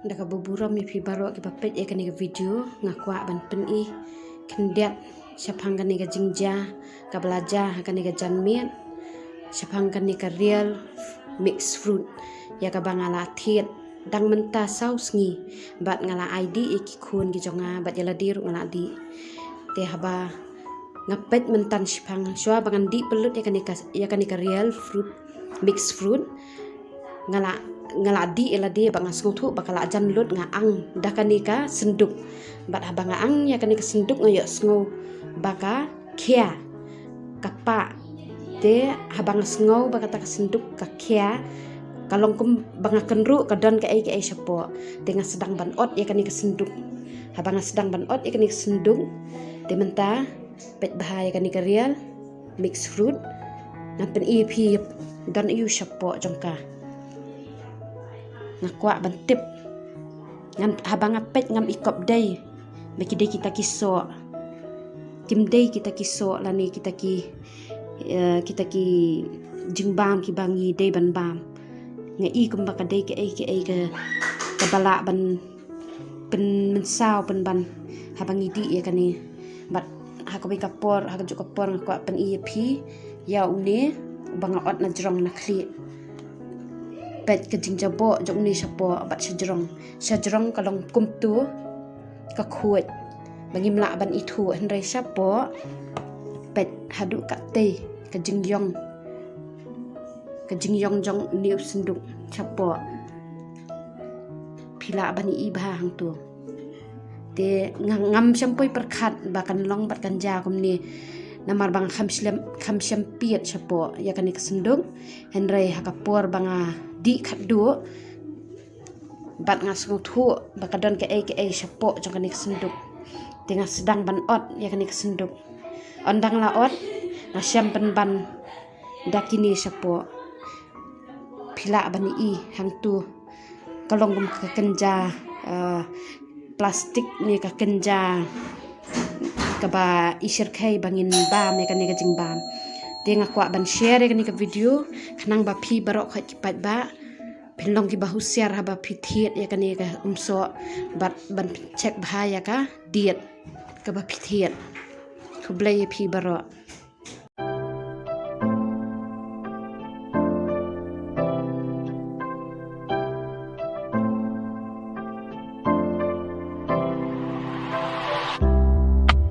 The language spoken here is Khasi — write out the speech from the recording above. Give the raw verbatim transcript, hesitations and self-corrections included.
Da kaba burom ïa phi baroh kiba peit ïa kane ka video, nga kwah ban pyni khyndiat shaphang kane ka jingjia kaba la jia ha kane ka janmiet, shaphang kane ka real mixed fruit ïa kaba nga la thied dang mynta saw sngi, bad nga la ai dih ïa ki khun ki jong nga, bad ïa lade ruh nga la dih. Te haba nga peit mynta shaphang, shuwa ba ngan dih pynlut ïa kane ka, ïa kane ka real fruit, mixed fruit, nga la, nga la dih ïa lade, ba nga sngewthuh ba ka la jan lut, nga ang da kane ka synduk. Bad haba nga ang ïa kane ka synduk, nga ïohsngew ba ka khia, ka pah. Te haba nga sngew ba kata ka synduk ka khia, ka long kum ba nga kynruh ka don kaei kaei shapoh. Te nga sdang ban ot ïa kane ka synduk. Haba nga sdang ban ot ïa kane ka synduk, te mynta peit bha ïa kane ka real mixed fruit. Ngan pyni ïa phi don aiu shapoh jong ka. Nga kwah ban tip. Ngan, haba nga peit, ngam i kop dei ba ki dei kita ki soh. Kim dei kita ki soh lane kita ki, eh, kita ki jingbam kiba ngi dei ban bam. Nga i kumba ka dei kaei kaei ka, kaba lah ban pynmynsaw pynban haba ngi dih ïa kane. Bad ha kawei ka por, ha kajuh ka por nga kwah pyni ïa phi ïa une ba nga ot na jrong na khlieh. Peit ka jingjaboh jong une shapoh bad shajrong. Shajrong ka long kumto ka khuid ba ngim lah ban ithuh, hynrei shapoh peit haduh katei ka jingïong, ka jingïong jong une u synduk shapoh. Phi lah ban i bha hangto. Te nga, ngam shym poi pyrkhat ba kan long bad kan jia kumne, namar ba nga kham shym, kham shym peit shapoh ïa kane ka synduk. Hynrei ha ka por ba nga dih khatduh, bad nga sngewthuh ba ka don kaei kaei shapoh jong kane ka synduk. Te nga sdang ban ot ïa kane ka synduk. Ynda nga la ot, nga shem pynban da kine shapoh. Phi lah ban i hangto. Ka long kum ka kynja, eh, plastik ne ka kynja kaba i shyrkhei ba ngin bam ïa kane ka jingbam. Te nga kwah ban share ïa kane ka video khnang ba phi baroh khoit ki paidbah phin long kiba husiar haba phi thied ïa kane ka umsoh, bad ban check bha ïa ka date kaba phi thied. Khublei ïa phi baroh.